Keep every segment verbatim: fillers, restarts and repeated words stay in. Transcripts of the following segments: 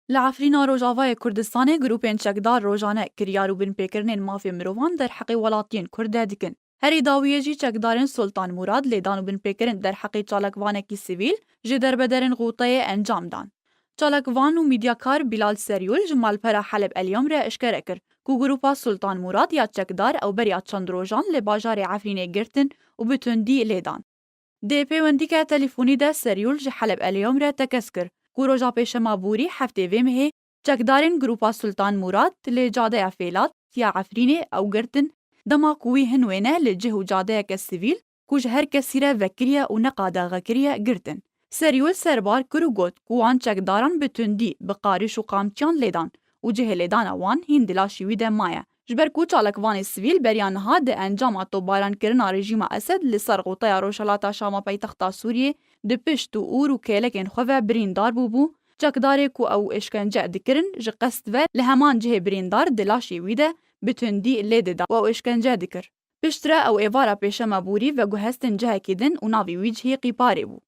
Li Efrîna Rojavayê Kurdistanê grûpên çekdar rojane kiryar û binpêkirinên mafê mirovan derheqê welatiyên Kurd de dikin. Herî dawiyê jî çekdarên Sultan Murad lêdan û binpêkirin derheqê çalakvanekî sivîl ji derbederên Xûteyê encam dan. Çalakvan û mîdyakar Bilal Seryûl ji malpera Heleb Elyom re eşkere kir ku grûpa Sultan Murad ya çekdar ew beriya çend rojan li bajarê Efrînê girtin û bi tundî lê dan. Di pêwendîke telefonî de Seryûl ji Heleb Elyom re tekez kir ku roja pêşema borî heftê vê mehê çekdarên grûpa Sultan Murad li cadeya Fêlat ya Efrînê ew girtin, dema ku wî hin wêne li cih û cadeyeke sivîl ku ji her kesî re vekiriye û neqadexekiriye girtin. Seryûl serbar kir û got ku wan çekdaran bi tundî bi qarîş û qamçiyan lêdan û cihê lêdana wan hîn di laşê wî de maye. Ji ber ku çalakvanê sivîl beriya niha di encama topbarankirina rejîma Esed li ser Xûteya Rojhilata Şama paytexta Sûriyê di pişt û ûr û kêlekên xwe ve birîndar bûbû, çekdarê ku ew êşkence dikirin ji qest ve li heman cihê birîndar di laşê wî de bi tundî lê dida û ew êşkence dikir. Piştre ew êvara pêşema borî veguhestin cihekî din û navê wî cihê Qîparê bû.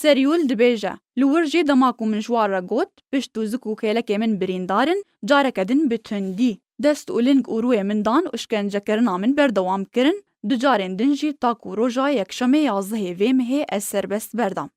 Seryûl dibêje, li wir jî dema ku min ji wan re got, pişt û zik û kêlekê min birîndar in, careke din bi tundî dest û ling û rûyê min dan û işkencekirina min berdewam kirin, du carên din jî ta ku roja yekşemê yazdehê vê mehê ez serbest berdam.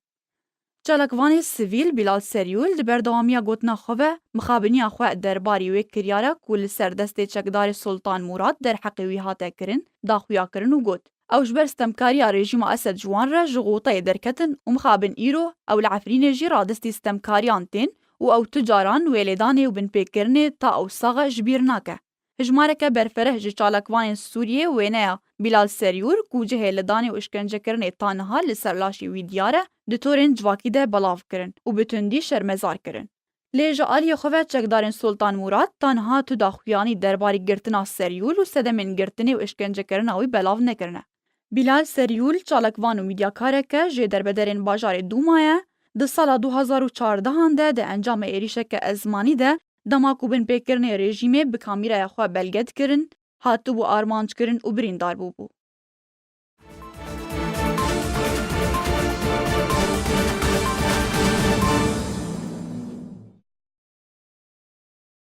Çalakvanê sivîl Bilal Seryûl di berdewamiya gotina xwe ve mixabiniya xwe derbarî wê kiryara ku li ser destê çekdarê Sultan Murad derheqê wî hate kirin, da xuya kirin û got, ew ji ber stemkariya rejîma Esed ji wan re ji Xûteyê derketin û mixabin îro ew li Efrînê jî radestî stemkariyan tên û ew tu caran wê lêdanê û binpêkirinê ta ew sax e ji bîr nake. Hejmareke berfereh ji çalakvanên Sûriyê wêneya Bilal Seryûl ku cihê lidanê û işkencekirinê ta niha li ser laşê wî diyar e, di torên civakî de belav kirin û bi tundî şermezar kirin. Lê ji aliyê xwe ve çekdarên Sultan Murad ta niha tu daxuyanî derbarî girtina Seryûl û sedemên girtinê û işkencekirina wî belav nekirine. Bilal Seryûl çalakvan û mîdyakareke jê derbederên bajarê Dûma ye, di sala du hazar û çardehan de di encamê êrîşeke ezmanî de dema ku binpêkirinê rejîmê bi kamîraya xwe belge dikirin, hatibû armanckirin û birîndar bûbû.